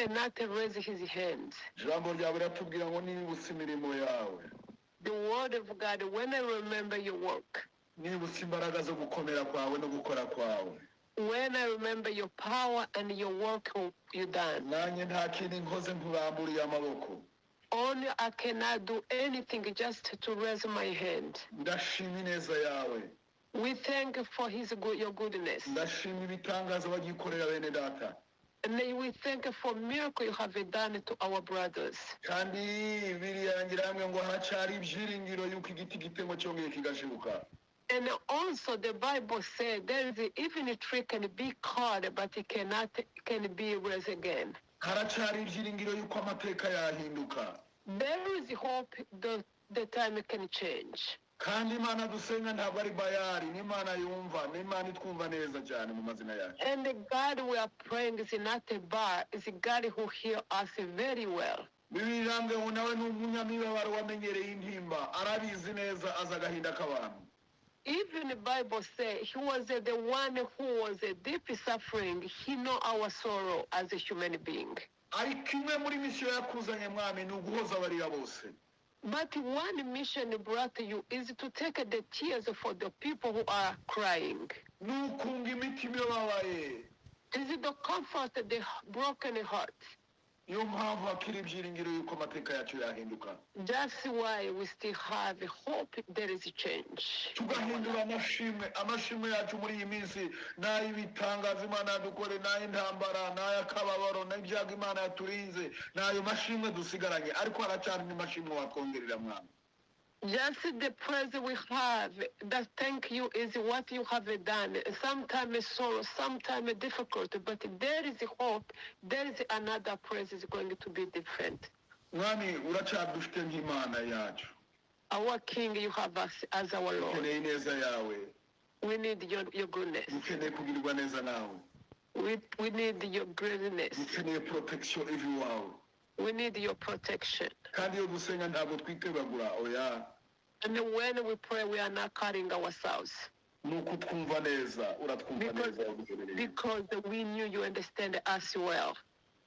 cannot raise his hand. Ijambo ryawe riratubwira ngo nibutse imirimo yawe, The word of God, when I remember your work, nibutse imbaraga zo gukomera kwawe no gukora kwawe, when I remember your power and your work you done, nanjye nta kindi nkoze nkuramburiye amaboko. Only I cannot do anything just to raise my hand. Ndashima ineza yawe. We thank you for his good, your goodness. Ndashima ibitangaza wagikorera bene data. And then we thank you for miracle you have done to our brothers. Kandi biriyangira hamwe ngo haracyari ibyiringiro yuko igiti gitemwa cyongeye kigashibuka. And also the Bible said there is even a tree can be cut, but it cannot can be raised again. Haracyari ibyiringiro yuko amateka yahinduka. There is hope the time can change. Kandi Imana dusenga ntabwo ari Bayari, ni Imana yumva, ni Imana itwumva neza cyane mu mazina yacu. And the God we are praying is not a Baal, is a God who hears us very well. Bibiliya irambwira ngo nawe ni umunyamibabaro wamenyereye intimba, arabizi neza, azi agahinda k'abantu. Even the Bible say he was the one who was a deep suffering. He know our sorrow as a human being. Ariko imwe muri mission yakuzanye, Mwami, ni uguhoza abarira bose. But one mission brought you is to take the tears for the people who are crying. Ni ukunga imitima ibabaye. Is to comfort the broken heart. Niyo mpamvu hakiri ibyiringiro yuko amateka yacu yahinduka. That's why we still have hope there is a change. Tugahindura amashimwe. Amashimwe yacu muri iyi minsi ni ay'ibitangaza Imana yadukore, ni ay'intambara, ni ay'akababaro n'ibyago Imana yaturinze. Ni ayo mashimwe dusigaranye, ariko haracyari andi mashimwe watwongerera, Mwami. Just the praise we have, that thank you is what you have done. Sometimes sorrow, sometimes difficult, but there is hope. There is another praise is going to be different. Mwami, uracyadufite nk'Imana yacu. Our King, you have us as our Lord. Dukeneye ineza yawe. We need your goodness. Dukeneye kugirirwa neza nawe. We need your greatness. Dukeneye protection iva iwawe. We need your protection. Kandi iyo dusenga ntabwo twikebagura, oya. And when we pray, we are not cutting ourselves. Ni uko utwumva neza, uratwumva Because, neza uduherereye. Because we knew you understand us well.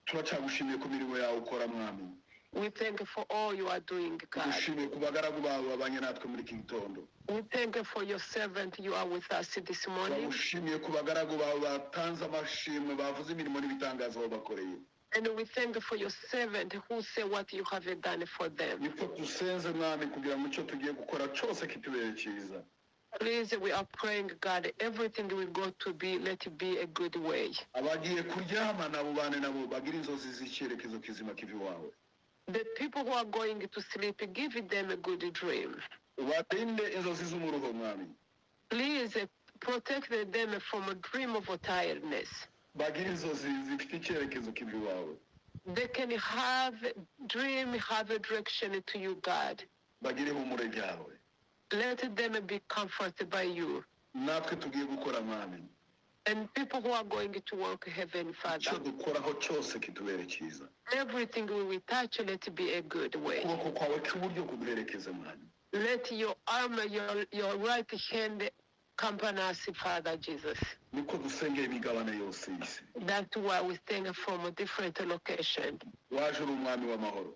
Turacyagushimiye ku mirimo yawe ukora, Mwami. We thank you for all you are doing, God. Tugushimiye ku bagaragu bawe babanye natwe muri iki gitondo. We thank you for your servant you are with us this morning. Turagushimiye ku bagaragu bawe batanze amashimwe, bavuze imirimo n'ibitangaza babakoreye. And we thank you for your servant who say what you have done for them. Niko dusenze, Mwami, kugira ngo icyo tugiye gukora cyose kitubere cyiza. Please, we are praying, God, everything will go to be, let it be a good way. Abagiye kuryama nabo bane nabo bagira inzozi z'icyerekezo kizima kiva iwawe. The people who are going to sleep, give them a good dream. Ubarinde inzozi z'umuruho, Mwami. Please protect them from a dream of tiredness. Bagire inzozi zifite icyerekezo kiva iwawe. They can have dream, have a direction to you, God. Bagire ihumure ryawe. Let them be comforted by you. Natwe tugiye gukora, Mwami, And people who are going to work, Heaven icyo Father, dukoraho cyose kitubere cyiza. Everything we will touch, let it be a good way. Ukuboko kwawe k'iburyo kuduherekeze, Mwami. Let your arm, your right hand accompany us, Father Jesus. Niko dusengera imigabane yose y'isi. That's why we thank from a different location. Waje uri umwami w'amahoro.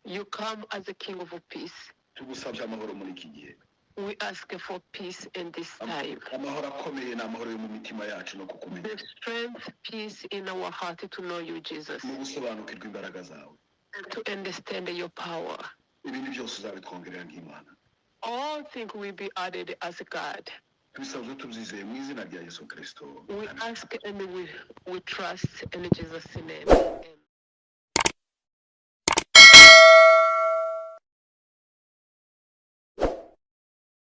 You come as a King of peace. Tugusabye amahoro muri iki gihe. We ask for peace in this time. Amahoro akomeye ni amahoro yo mu mitima yacu no kukumenya, The strength, peace in our heart to know you, Jesus, no gusobanukirwa imbaraga zawe, and to understand your power. Ibindi byose uzabitwongerera nk'Imana. All things will be added as God. Tubisabye tubyizeye mu izina rya Yesu Kirisito. We ask and we trust in Jesus' name. Amen.